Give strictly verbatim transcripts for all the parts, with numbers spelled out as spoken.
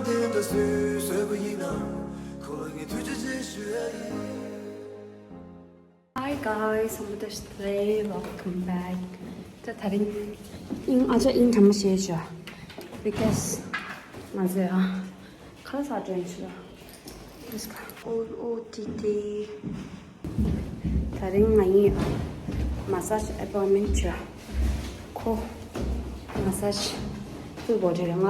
དེ་འདྲ་སུས་བཟོས་པ་ཡིན་ནམ། ཁོ་ལ་ངས་ཐུགས་རྗེ་ཆེ་ཞུ་ཡ་ཡིན། Hi guys, I'm Buddha today. Welcome back. ད་དེ་རིང་ཨིན་ཨ་ཅག་ཨིན་དྲ་མ་བྱས་ཤོག Because ང་ཚོ་ཡང་ཁ་ལག་ཟ་འགྲོ་ཡིན་ཤོག Let's go. ཨོ་ཨོ་ཏི་ཏི། དེ་རིང་ང་ཡི་massage appointment བྱས། ཁོ་massage ཕུལ་དགོས་རེད། ང་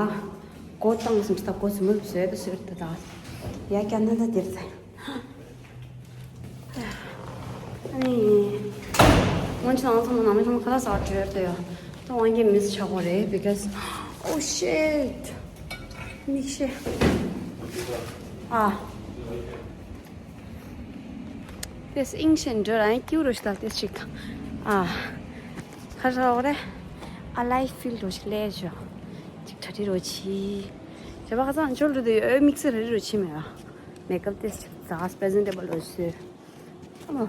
མགོ་བཏང་སོང་། ད་མགོ་རྫུན་མ་བཟོས་ད་ཟེར་ད་ད་ཡ་ཀྱ་ན་ད་དེར་ཚེ། ཨ་ནི་སྔོན་ཆད་ང་ཚང་མ་ནང་མི་ཚང་མ་ཁ་ལག་ཟ་བྲོས་ཏེ་ཡ། ད་དབང་གིས་མི་ཟ་ཆགས་པ་རེད། Because oh shit. མིག་ཤེས། ཨ། དེས་ཨིང་ཤེན་འགྲོ་ར་ཡང་ཀྱུ་རོ་ཤི་ད་དེ་ཅིག་ཨ། ཁ་ཟ་བ་རེད། ཨ་ལའི་ཕིལ་རོ་ཞིག་ལས་ཞོ། ཅིག་གྲ་སྒྲིག་རོ་ཆི། རེ་བ་ཁ་ཚང་འཇོལ་རེ་དེ་ཨོ་དམིགས་བསལ་རེ་རོ་ཆི་མེད་ཨ། མེག་ཨབ་དེ་ཅིག་ཛ་པེ་རེ་ཛེན་ཊེ་བལ་རོ་ཞིག་ཨ་མོ།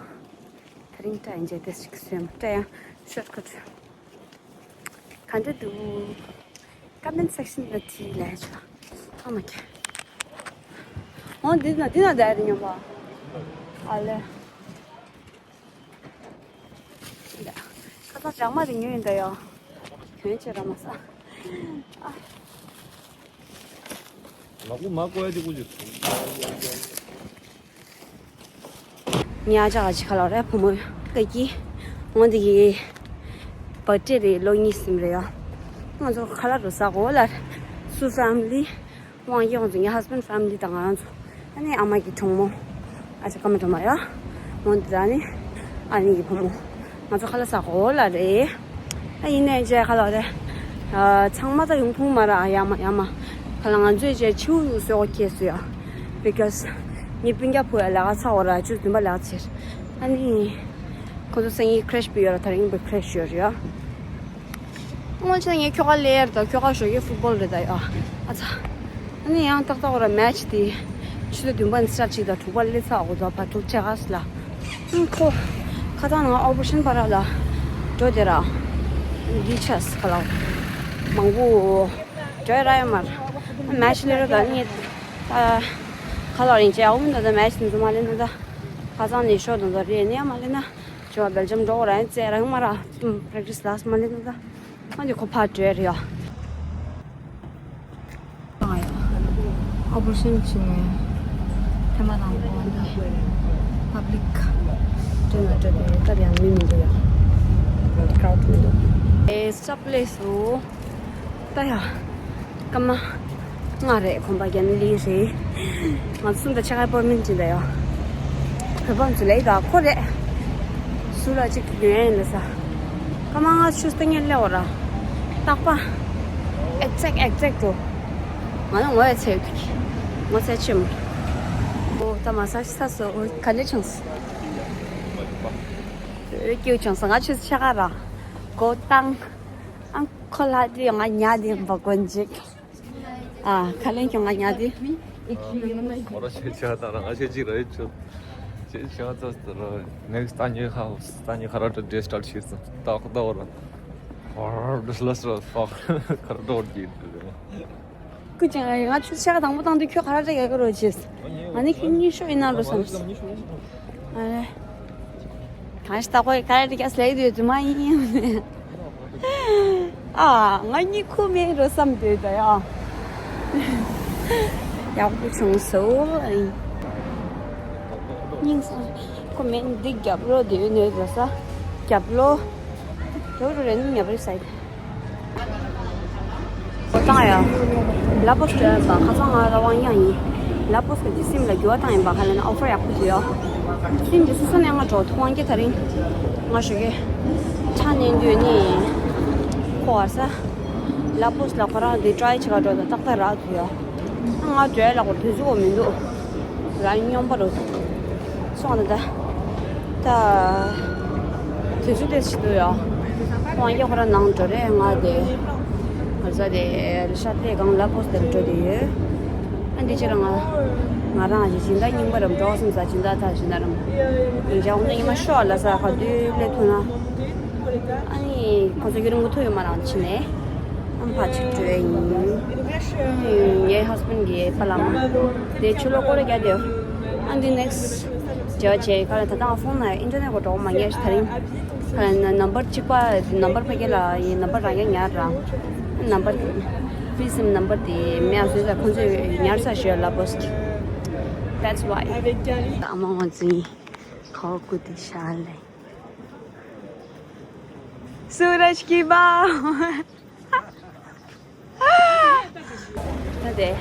དེ་རིང་སྐྲ་ཡིན་ཅེ་དེ་ཅིག་སོན་སྐྲ་ཡང་ཤོར་ཁུ་ཁྲུ། ག་འདྲ་འདུག Comment section ལ་བྲིས་ལས་ཆོག་ཨ་མ་ཁྱེད། འོ་འདི་ན་འདི་ན་བསྡད་རེད་སྙམ་པ། ཨ་ལེ། ཁ་སང་ཇག་མ་དེ་ཉོས་ཡིན་ད་ཡོ། གྱོན་བྱེད་ར་མ་ས། ལག་པ་མ་བཀོག་ཡ་དེ་ཀུ་ཅིག་ཉ་ཅག་ཅིག་ཁ་ལོ་རེ་བུ་མོ་ཀ་ཀི། འོ་འདི་གི་བར་ཌེ་རེད། ལོ་གཉིས་ཟིན་རེད་ཡ། ང་ཚོ་ཁ་ལག་རུ་ཟ་གོ་ལ། སུ་ཕེ་མི་ལི། དབང་སྐྱོང་ཚོ་ངའི་husband family དང་ང་རང་ཚོ། ཨ་ནི་ཨ་མ་གི་གྲོགས་མོ། ཨ་ཅག་ཀ་མ་གྲོགས་མ་ཡ། འོ་འདི་ད་ནི། ཨ་ནི་གི་བུ་མོ། ང་ཚོ་ཁ་ལག་ཟ་གོ་ལ་རེད། ཨ་ཡིན་ནའི་ཅེ་ཁ་ལག་རེད། ཨ་ཚང་མ་ད་ཡོང་ཐུང་མ་ར་ཡ་མ་ཡ་མ། ཁ་ལག་ང་ཚོས་ཅེ་ཆུ་སོགས་ཁྱེར་སོ་ཡ། Because ངའི་སྤུན་ཀྱག་བུ་ཡ་ལ་ཚ་འོ་ར་ཆུ་བདུན་པ་ལ་ཚེར། ཨ་ནི། ཁོ་ཚོ་སང་ཉིན་ཁྲེ་ཤི་པི་ཡོད་ར། དེ་རིང་པི་ཁྲེ་ཤི་ཡོད་རེད་ཡ། སྔོན་ཆད་ངས་ཁྱོ་ག་ལེར་དང་ཁྱོ་ག་ཞོགས་ཀས་ཕུཊ་བོལ་རེད་ད་ཡ། ཨ་ཚ། ཨ་ནི་ཡང་ཏག་ཏག་འོ་ར་མེ་ཆི་དེ། ཆུ་ཚོད་བདུན་པ་ནས་སི་ཊར་ཊི་བྱེད་ད་དྲུག་པ་སླེབས་ཚར་འོ་ད་བ་དྲུག་ཆ་ག་སི་ལ། ཁོ། ཁ་སང་ང་ཨོ་པ་རེ་ཤན་པ་ར་ལ། འགྲོ་དེ་ར། འདི་ཆས་ཁ་ལ། མང་པོ། འགྲོ་ར་ཡ་མར། མེ་ཆི་ལེ་ར་ད་ནི། ཨ། ཁ་ལ་རིན་ཅེ་ཨོ་མིན་ད་ད་མེ་ཆི་འཛུ་མ་ལེ་ན་ད། ཁ་སང་ནས་ཤོ་དང་ད་རེ་ནས་མ་ལེ་ན། ཅོ་བེལ་ཇམ་འགྲོ་ར་ཡིན་ཙེ་ར་ཡང་མ་ར། པྲེག་ཊི་སི་ལ་སི་མ་ལེ་ན་ད། ཨ་ནི་ཁོ་ཕར་འགྲོ་རེ་ཡ། ཨོ་པ་རེ་ཤན་བྱས་ནས་ཐེངས་མ་དང་པོ་འདི་པབ་ལིག་འདྲ་ན་འདྲ་དེ་སྟབས་ཡང་མི་མི་འདུག་ཡ། ཀྲའུ་ཌི་མི་འདུག་ཨེ་སི་ཊོབ་ལེ་སི་འོ། ད་ཡ། སྐར་མ་ལྔ་རེད། གོམ་པ་རྒྱབ་ནི་ལི་རེད། ང་ཚོ་གསུམ་དང་ཕྱེད་ཀ་ཨེ་པོའིན་མེན་ཊི་བྱིན་ད་ཡ། བོད་པ་ཚོ་ལས་ད་ཁོ་རེད། སུ་ལ་གཅིག་ཉོ་ཡ་ཡིན་ལ་ས། སྐར་མ་ལྔ་ཆུ་སྟེང་ངེར་སླེབས་འོ་ར། རྟག་པ། ཨེག་ཛེག་ཨེག་ཛེག་ཏུ། ང་ལ་ངོ་ཡ་ཚད་ཡོད་ཀི། ངོ་ཚད་ཆེ་མོ། ཨོ་ད་མ་ས་ཤི་ས་སོ་ཨོ་ག་འདྲ་བྱུང་སོང་། ཨོ་སྐྱིད་བྱུང་སོང་། ང་ཆུ་ཚོད་ཕྱེད་ཀ་ར། སྒོ་བཏང་། ཨང་ཁོ་ལ་དེ་ང་ཉལ་དེ་ཡིན་པ་དགོན་ཅིག་ཨ་ཁ་ལེན་ཁྱོད་ང་ཉལ་དེ། ཁོ་ར་ཆེ་ཆེ་དང་རང་ཆེ་ཅིག་རེད་ཆུ། ཆེ་ཆེ་ཙ་ཙ་ར། ངས་ས་ཉི་ཁ་ས་ཉི་ཁ་ར་ཏྲ་ཌེ་སི་ཊར་ཊི་བྱས་སོང་། ཏག་ཏག་ར། ཧོར་ལ་སོ་ཕག་ཁ་ར་ཏྲ་ཝར་གྱི་རེད། སྐུ་ཅང་ང་ཆུ་ཚོད་ཕྱེད་ཀ་དང་པོ་བཏང་དུས་ཁྱོད་ག་ར་ཏྲ་ཡག་གི་རོ་བྱས། ང་ནི་ཁྱོད་གཉིད་ཤོར་ཡིན་ན་རོ་བསམ་སོང་། ཨ་རེ། གང་ཞིག་ད་ཁོས་ག་རེ་རྒྱག་ལེགས་དུས་དུ་མ་ཡིན། ཨ་ང་གཉིད་ཁུག་མེད་རོ་བསམ་དུས་ད་ཡ། ཡག་པོ་བྱུང་སོང་། སྙིང་སང་ཁོ་མེད་འདི་རྒྱབ་ལོ་དེ་ནས་རོ་ས། རྒྱབ་ལོ། རོ་རོ་རེ་ནི་ཉབ་རེ་སའི། ལ་པོ་སི་ཁ་སང་ང་རང་དབང་ཡང་ཡིན། ལ་པོ་སི་གི་སིམ་ལ་འགྱུར་བ་བཏང་ཡིན་པ་ག་ལ་ན་ཨོ་ཕར་ཡག་པོ་ཞིག་ཡོད། སིམ་གྱི་སོ་སོ་ནས་ང་འགྲོ་ཐུབ་དབང་གི་ད་རིང་ང་ཞོགས་ཀས་ཁྲ་ནས་འདུས་ནི་ཁོ་བར་ས། ལ་པོ་སི་ལ་ཁོ་རང་འདི་ཀྲའི་བྱེད་ག་འགྲོ་ད་ཏག་ཏག་རག་ཐུབ་ཡོད། ང་འགྲོ་ཡ་ལ་ཁོ་དུས་ཚོད་མི་འདུག་རང་སྙོམས་པ་རུ། སོང་ན་ད། ད། དུས་ཚོད་དེ་ཞིག་འདུག་ཡ། ཁོང་གིས་ཁོ་རང་ནང་འགྲོ་རེད། ང་དེ། ང་ཚོ་དེ་ཤར་ལྷོ་སྒང་ལ་པོ་སི་དེར་འགྲོ་དེ་ཡོད། ཨ་འདི་ཕྱིར་ང་། ང་རང་གི་སྦྱིན་བདག་རྙིང་པ་རམ་འགྲོ་སོང་ས་སྦྱིན་བདག་ད་སྦྱིན་བདག་རམ། ཡིན་ཅང་ཁོང་ཚོ་ཉི་མ་ཤོག་ལ་ས་ག་དུས་སླེབས་ཐུབ་ན། ཨ་ནི་ཁོང་ཚོ་ཡུན་རིང་པོ་ཐུག་ཡོད་མ་རང་ཕྱིན་ནས། ཨམ་ཕ་ཆིག་སྤྲོད་ཡིན། ངའི་ཧས་བྷན་གྱི་པ་ལགས་མ། དེ་ཆུ་ལོག་སྐོར་ར་རྒྱག་དེ། ཨ་འདི་ནེག་སི་ཊི་བྱ་བྱེད་ག་ལ་ད་ལྟ་ང་ཕོན་ན་ཨིན་ཊར་ནེ་ཊི་གོ་འགྲོ་མ་ངས་ད་རིང་། ག་ལ་ནམ་བར་གཅིག་པ་ནམ་བར་ཕ་གི་ལ་ཡིན་ནམ་བར་རང་གི་ཉར་ར། ནམ་བར་པི་སིམ་ནམ་བར་དེ་མེ་ཨ་སོས་ཁོང་ཚོས་ཉར་ས་ཞོལ་ལ་པོ་སི་ཊི། That's why. ཨ་མ་ང་ཚོའི་ཁ་བ་ཀུ་དེ་ཤ་ལེ། सूरज की माँ। ད་དེ།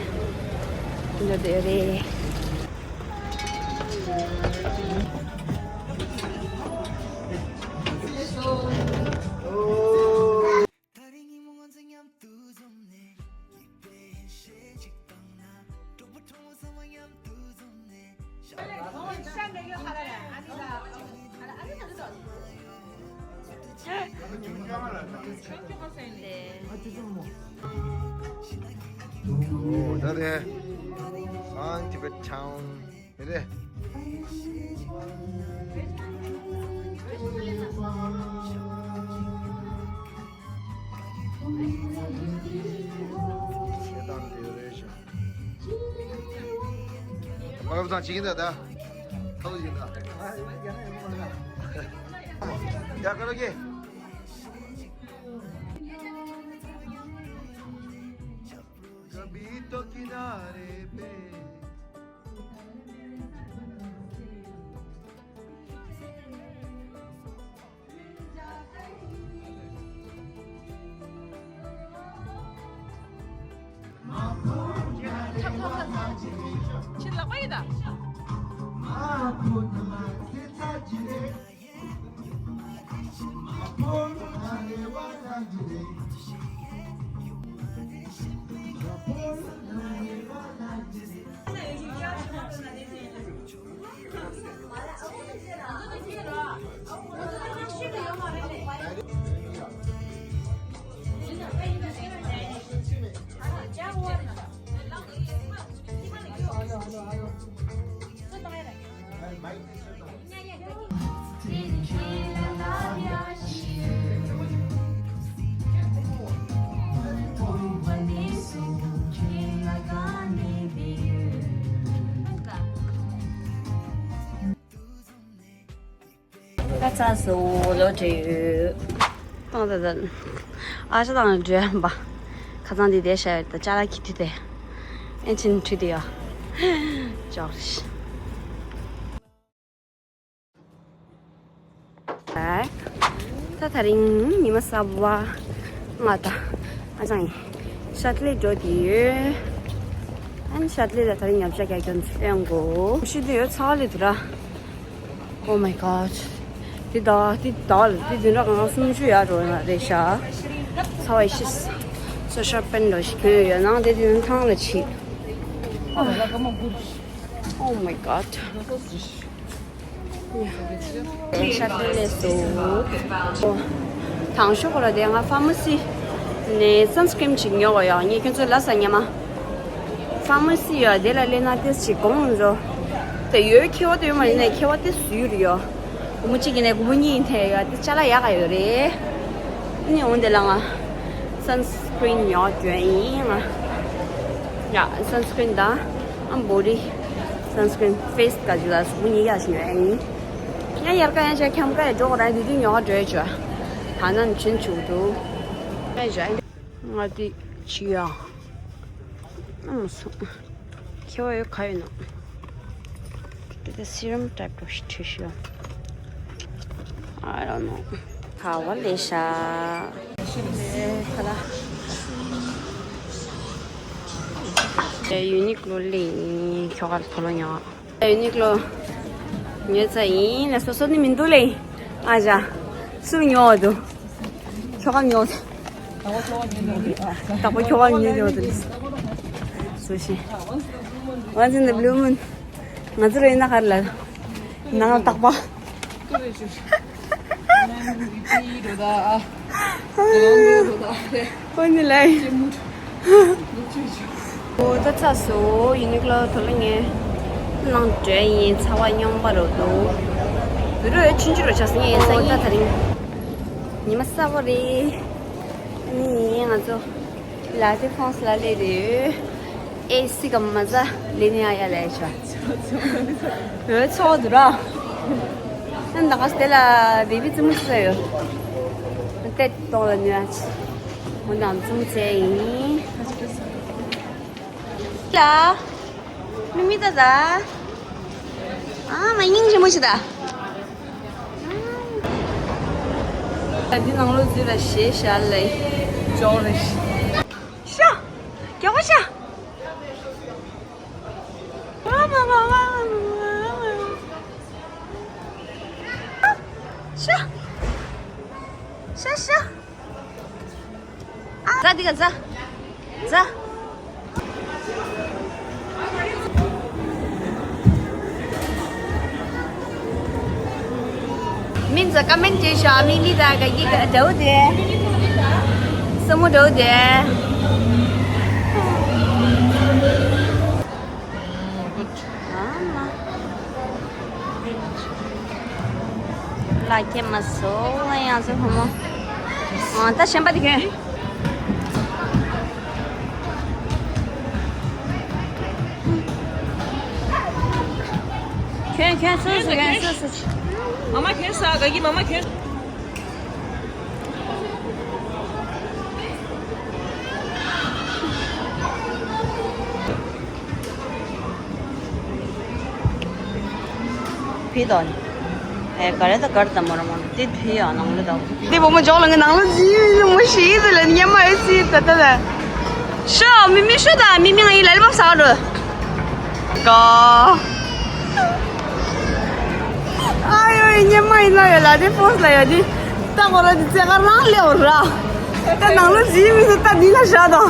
འདི་དེ་རེད། ཨོ་ད་དེ། Song Tibet Town. རེད། ཞེ་སྡང་དེ་རེད་ཤག་ཕ་ཁབ་ཚང་བྱེད་ཀྱིན་ད་ད། ཐབས་ཡིན་ད། ཡ་ཀ་ར་ཀེ། कभी तो किनारे पे। ད་ཚ་སོ་ལོ་དྲེ་ཡོད། ཏང་ད་ད། ཨ་ཅག་དང་འདྲེ་བ། ཁ་སང་འདི་དེ་ཤ་ཡོད་ད་ཅ་ལག་གི་དུས་དེ། ཨེ་ཆིན་ཁྲི་དེ་ཡ། ཅོག་ཤི། ད་ད་རིང་ཉི་མ་གསར་པ། ང་ད་ཨ་ཅང་ཡིན། ཤ་ཏི་ལི་འགྲོ་དེ་ཡོད། ཨན་ཤ་ཏི་ལི་ལ་ད་རིང་ཉམས་ཆག་རྒྱག་རྒྱུ་ཚོད་ཡོང་གོ། ཤི་དུ་ཡོད་ཚ་བ་ལི་དུ་ར། Oh my god. དེ་ད་དེ་ད་དེ་དུས་ར་གང་སུམ་ཅུ་ཡར་འགྲོ་ཡོད་རེད་ཤག་ཚ་བ་ཤི། སོ་ཤར་པན་འགྲོ་ཞིག་གྱོན་ཡོད་ནང་དེ་དུས་ཐང་ལ་ཕྱིན། Oh my god. ཤ་ཏི་ལི་སོ། དང་ཤོག་ལ་དེ་ང་ཕ་མ་སི་ནས་སན་སི་ཀྲིམ་ཅིག་ཉོ་བ་ཡོང་ངས་ཁྱོད་ཚོ་ལ་ས་ཉེ་མ། ཕ་མ་སི་ཡོད་དེ་ལ་སླེབས་ན་ཏེས་ཅིག་གོང་འཇོ། དེ་ཡོད་ཁེ་བ་དེ་ཡོད་མ་ཡིན་ནས་ཁེ་བ་དེ་སུ་ཡོད་རེད་ཡོད། སྒོར་མོ་གཅིག་ཡིན་ནས་སྒོར་མོ་གཉིས་ཡིན་ཐལ་ཡོད་དེ་ཅ་ལག་ཡག་ག་ཡོད་རེད། ཨ་ནི་འོང་དེ་ལ་ང་སན་སི་ཀྲིམ་ཉོ་གྱོན་ཡིན་ང་། ཡ་སན་སི་ཀྲིམ་དང་ཨ་བོ་ཌི། སན་སི་ཀྲིམ་ཕེ་སི་ག་ཅིག་ལ་སུ་ཉིས་ཀ་ཞིག་ཡོད་ཡིན། ཡང་ཡར་ཀ་ཡང་ཆ་ཁྱམ་ཀ་ཡ་འགྲོ་ག་རང་དུས་དུས་ཉོ་ག་འགྲོ་ཡ་ཆོ། ད་ནང་ཕྱིན་ཆུག་འདུག་ཡ་ཡ། ང་དེ་ཆི་ཡ། ཨ་མ་སོང་། ཁྱེད་བ་ཡོད་ག་ཡོད་ནོ། དེ་དེ་སི་རམ་ཊའིབ་འགྲོ་ཞིག་ཁྲིད་ཤོག I don't know. ག་བ་ལས་ཤ། ཨེ་ཁ་ལ། ཡུ་ནིག་ལོ་ལས་ཁྱོ་ག་ལ་ཐོ་ལོ་ཉོ། ཡུ་ནིག་ལོ་ཉོས་ཚར་ཡིན་ལ་སོ་སོ་ནི་མི་འདུག་ལེ། ཨ་ཅག་སུ་ཉོ་བ་འདུག་ཁྱོ་ག་ཉོ། དག་པ་ཁྱོ་ག་ཉོས་ཡོད་འདུག་སུ་ཤེས། Once in the blue moon. ང་ཚོ་རེ་ན་གར་ལ། ནང་ལ་དག་པ། ཨོ་ནི་ལའི། ཨོ་ད་ཚ་སོ་ཡུ་ནིག་ལོ་དོ་ལ་ངས་ནང་འདྲེ་ཡིན་ཚ་བ་སྙོམས་པ་རོ་དོ། བུ་རོ་ཆུན་ཆུ་རོ་ཆགས་སོང་ངས་ས་ཡིན་ད་ད་རིང་ཉི་མ་གསར་པ་རེད། ཨ་ནི་ང་ཚོ། ལ་དེ་ཧྥོན་སི་ལ་ལས་རེད། ཨེ་སི་ག་མ་ཟ་ལས་ནི་ཨ་ཡ་ལས་ཆ། འོད་ཚོགས་འདུག་ར། ཨ་ན་ག་སྟེ་ལ་བེ་བི་ཙི་མུ་ཙི་ཡོད། ཏེ་ཏོང་ལ་ནུ་ཨ་ཆི། འོ་ན་ཙི་མུ་ཙི་ཡིན། ལ། མི་མི་ད་ད། ཨ་མ་སྙིང་རྗེ་མོ་ཞིག་ད། ད་འདི་ནང་ལོ་འཛུལ་ལ་ཞེས་བྱ་ལེ། ཇོ་རེ་ཤི། ཤ། རྒྱག་པ་ཤ། ཤ། ཤ་ཤ། ཟ་འདི་ག་ཟ། ཟ། མིན་ཟ་ཀ་མེན་ཅེ་ཤ་མི་མི་ཟ་ག་གི་ག་འདྲ་བོ་དེ། སྲུ་མོ་འདྲ་བོ་དེ། ཨ་མ། ལ་ཁྱེད་མ་སོ་ལ་ཡང་སོ་ཧོ་མོ། ཨ་ད་གཞན་པ་དེ་གྱོན། གྱོན་གྱོན་སོ་སོ་གྱོན་སོ་སོ། མ་མ་གྱོན་ས་ག་གི་མ་མ་གྱོན། ཕི་དོན། ཨེ་ག་རེ་ད་གར་ད་མོ་ར་མོ་ཏི་ཕི་ཡ་ནང་ལ་ད། དེ་བུ་མོ་ཇོག་ལ་ངའི་ནང་ལ་ཟི་མོ་ཤི་ཡི་ཟི་ལ་ཉེ་མ་ཨེ་སི་ད་ད་ད། ཤོ་མི་མི་ཤོ་ད་མི་མི་ང་ཡི་ལ་ལ་མ་ས་རུ། ག་ཨ་ཡོ་ཉེ་མ་ཡི་ལ་ཡོ་ལ་དེ་ཕོ་སི་ལ་ཡོ་དེ། ད་གོ་ར་དེ་ཙེ་ག་རང་ལེ་འོ་ར། ད་ནང་ལོ་ཟི་མི་ཟི་ད་འདི་ལ་ཤ་དང་།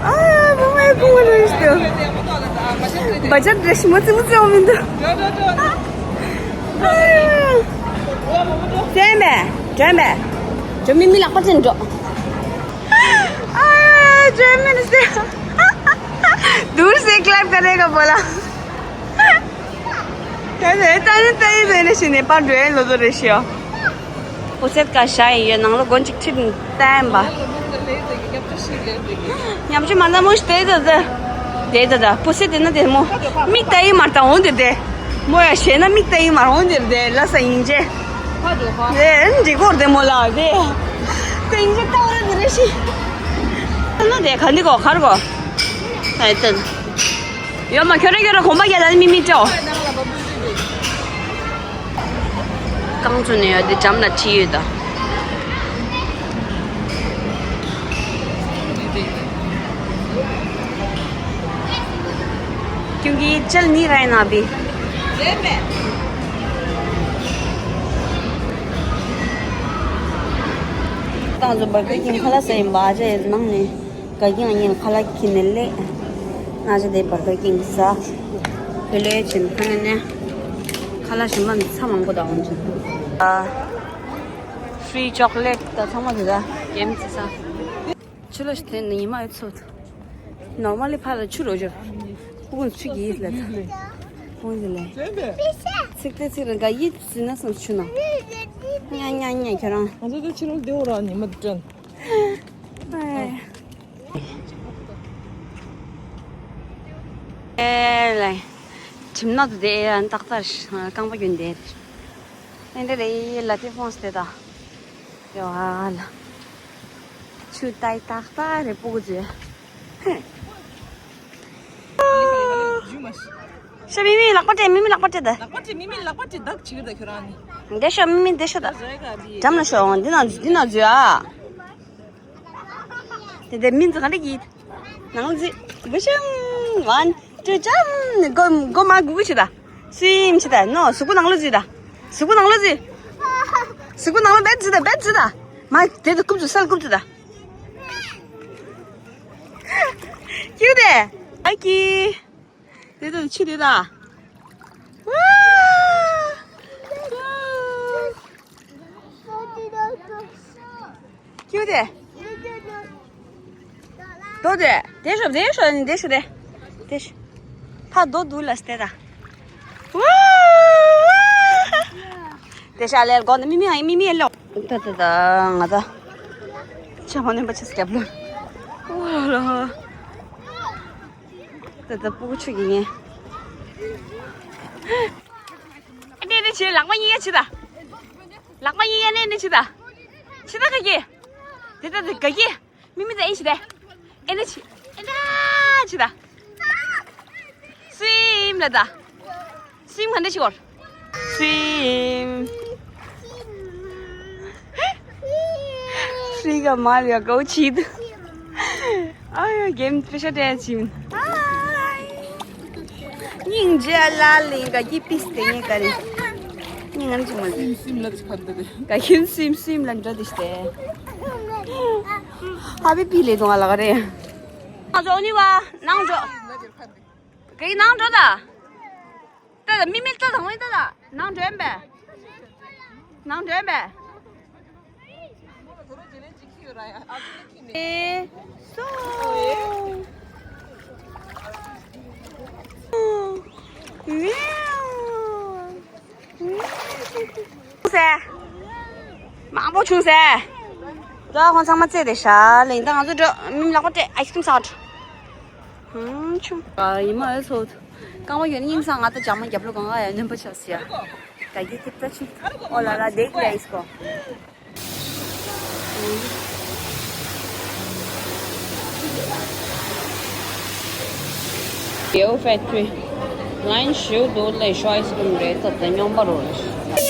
ཨ་ཡ་བུ་མའི་བུ་མ་རེ་ཤི་དེ། བ་ཅ་འདྲེ་ཤི་མ་ཙི་མོ་ཙི་འོ་མི་འདུག་ཙེ་མེ་ཙེ་མེ། ཇོ་མི་མི་ལག་པ་ཅན་འགྲོ། ཨ་ཇོ་མི་ནི་ཙེ། दूर से क्लैप करेगा बोला। ད་ནི་ད་ནི་ད་ཡི་ཟེར་ནས་ཤི་ནས་པར་འགྲོ་ཡ་ལོ་ཚོ་རེ་ཤི་ཡོ། པོ་སེད་ཀ་ཤ་ཡི་ཡོད་ནང་ལོ་དགོན་གཅིག་ཁྲིད་བསྟན་པ། ཉམ་ཆུ་མ་ན་མོ་ཞིག་དེ་ད་ད། དེ་ད་ད་པོ་སེད་དེ་ན་དེ་མོ། མིག་ད་ཡི་མར་ད་འོང་དེ་དེ། མོ་ཡ་ཞེ་ན་མིག་ད་ཡི་མར་འོང་དེ་དེ་ལ་ས་ཡིན་ཅེ། དེ་འདི་གོར་དེ་མོ་ལ་དེ། དེ་ཡིན་ཅེ་ད་འོང་དེ་རེ་ཤི། ད་ན་དེ་ག་ནི་གོ་གར་གོ། ད་ཡི་ད། ཡོད་མ་ཁྱོད་རང་ཁྱོད་རང་གོམ་པ་རྒྱག་ད་ནི་མི་མི་སྤྲོ། རྐང་བཙུགས་ནས་ཡོད་དེ་འགྲམ་ལ་ཁྲིད་ཡོད་ད། क्योंकि चल नहीं रहा है ना अभी। ད་ང་ཚོ་བར་ཀར་ཀིང་ཁ་ལག་ཟ་ཡིན་པ། ཨ་ཅེ་ནང་ནས་ག་གིང་ཨ་ཉིན་ཁ་ལག་ཁྱེར་ནས་སླེབས། ང་ཚོ་དེ་བར་ཀར་ཀིང་ཟ། དེ་ལས་ཕྱིན་ཁ་ནས་ནས་ཁ་ལག་གཞན་པ་ཚ་མང་པོ་དང་འོང་ཅིང་། ཨ། ཧྥི་རི་ཅོག་ལེ་ཊི་དང་ཚང་མ་དེ་ད་གེམ་ཙི་ས། ཆུ་ལོ་ཞིག་འཐེན་ནས་ཉི་མ་ཡོད་ཚོད། ནོར་མལ་ལི་ཕར་ལ་ཆུ་རོ་ཅོ། ཕུ་གུ་ཆུ་གི་ལ་ད། ཕུ་གུ་ལ། ཚིག་ཏེ་ཚིག་ར་ག་ཡིད་ཟིན་ན་སམ་ཆུ་ན། ཉ་ཉ་ཉ་ཁྱོད་རང་། ང་ཚོ་དེ་ཕྱི་ལོགས་བདེ་བོ་ར་ཉི་མ་དྲན། ཨེ་ལེ། ཁྱིམ་ནག་ཏུ་བསྡད་ཡ་ཏག་ཏག་རྐང་པ་རྒྱུན་བསྡད་རེད། ཨེ་འདྲ་རེད་ལ་དེ་ཕོངས་ཏེ་ད། ཡོ་ཧ་ལ། ཆུ་ཏའི་ཏག་ཏག་རེད་སྤུ་གུ་ཚོས། ཤ་མི་མི་ལག་པ་སྤྲད། མི་མི་ལག་པ་སྤྲད་ད། ལག་པ་སྤྲད། མི་མི་ལག་པ་སྤྲད་ད་ཁྱི་ད་ཁྱོད་རང་ནི། འདི་ཤོ་མི་མི་འདི་ཤོ་ད། འགྲམ་ལ་ཤོ་འོང་འདི་ན་འདི་ན་འཛུལ་ཨ། དེ་དེ་མིན་ཙི་ག་འདྲ་གི། ནང་ལ་འཛུལ། བུ་ཤམ། One, two, jump. གོ་གོ་མ་གུ་གུ་ཆི་ད། སུའིམ་ཆི་ད། ནོ་གཟུགས་པོ་ནང་ལ་འཛུལ་ད། གཟུགས་པོ་ནང་ལ་འཛུལ། གཟུགས་པོ་ནང་ལ་བེད་འཛུལ་ད་བེད་འཛུལ་ད། མ་དེ་དུ་རྐུབ་འཛུལ་སལ་རྐུབ་འཛུལ་ད། ཁྱུ་དེ། ཨ་ཀི། དེ་དུ་ཆི་དེ་ད། ཝ། ཁྱུ་དེ། དོ་དེ། དེ་ཤོ་དེ་ཤོ་དེ་ཤོ་དེ། དེ་ཤོ། ཕ་དོ་དུ་ལ་སྟེ་ད། ཝ། དེ་ཤ་ལེར་གོ་ནི་མི་མི་ཨ་མི་མི་ལོ། ད་ད་ད་ང་ད། ཆ་མ་ནེམ་པ་ཆ་སྐྱབས་ལོ། ཨོ་ལ། ད་ད་སྤུ་གུ་ཆུ་གི་ངས། ཨ་ནི་ནི་ཆི་ལག་པ་གཉིས་ཀ་ཆི་ད། ལག་པ་གཉིས་ཀ་ནི་ནི་ཆི་ད། ཆི་ད་ག་གི། དེ་ད་དེ་ག་གི། མི་མི་ད་ཨེ་ཆི་ད། ཨེ་ནི་ཆི། ཨེ་ད་ཆི་ད། སུའིམ་ལ་ད། སུའིམ་ག་འདྲ་ཞིག་གོ། སུའིམ། ཧྲི་ག་མ་ལ་གའུ་ཆི་ད། ཨ་ཡོ་གེམ་པེ་ཤ་ཏྲེ་ཆིམ། སྙིང་རྗེ་ལ་ལིང་ག་གི་པིས་ཏེ་ངེ་ག་རེ། སྙིང་ང་ཅི་མ་ཟེར། སིམ་སིམ་ལ་ཅི་ཁ་འདི་དེ། ག་གིན་སིམ་སིམ་ལ་འདྲ་དེ་སྟེ། ཧ་པི་པི་ལེ་དོང་ཨ་ལ་ག་རེ། ང་ཚོ་ནི་བ་ནང་འགྲོ། ག་གི་ནང་འགྲོ་ད། ད་ད་མི་མི་ད་ད་ངོ་ད་ད་ནང་འགྲོ་ཡིན་པས། ནང་འགྲོ་ཡིན་པས། ཨེ་སོ། ཟེར། མང་པོ་བྱུང་ཟེར། ད་ཁོང་ཚང་མ་རྩེ་དེ་ཤ་ལེན་ད་ང་ཚོ་འགྲོ་མི་ལག་པ་སྤྲད་ཨའི་སི་ཀྲིམ་ཟ་འགྲོ། ཧུམ་ཆུ། ཨ་ཡི་མ་ཨེ་ཚོ། རྐང་པ་ཡོད་ན་སྙིང་སང་ང་ད་ཇ་མ་རྒྱབ་ལོ་གང་ག་ཡ་སྣོན་པ་ཆགས་སི་ཡ། ད་གི་ཐིབ་ད་ཆུ། ཨོ་ལ་ལ་དེ་གི་ཨའི་སི་ཀོ། Geo Factory. ལན་ཞུ་དུ་ལས་ཤོ་ཨའི་སི་ཀྲིམ་རེད་ད་ད་སྙོམས་པ་རོ་རེད།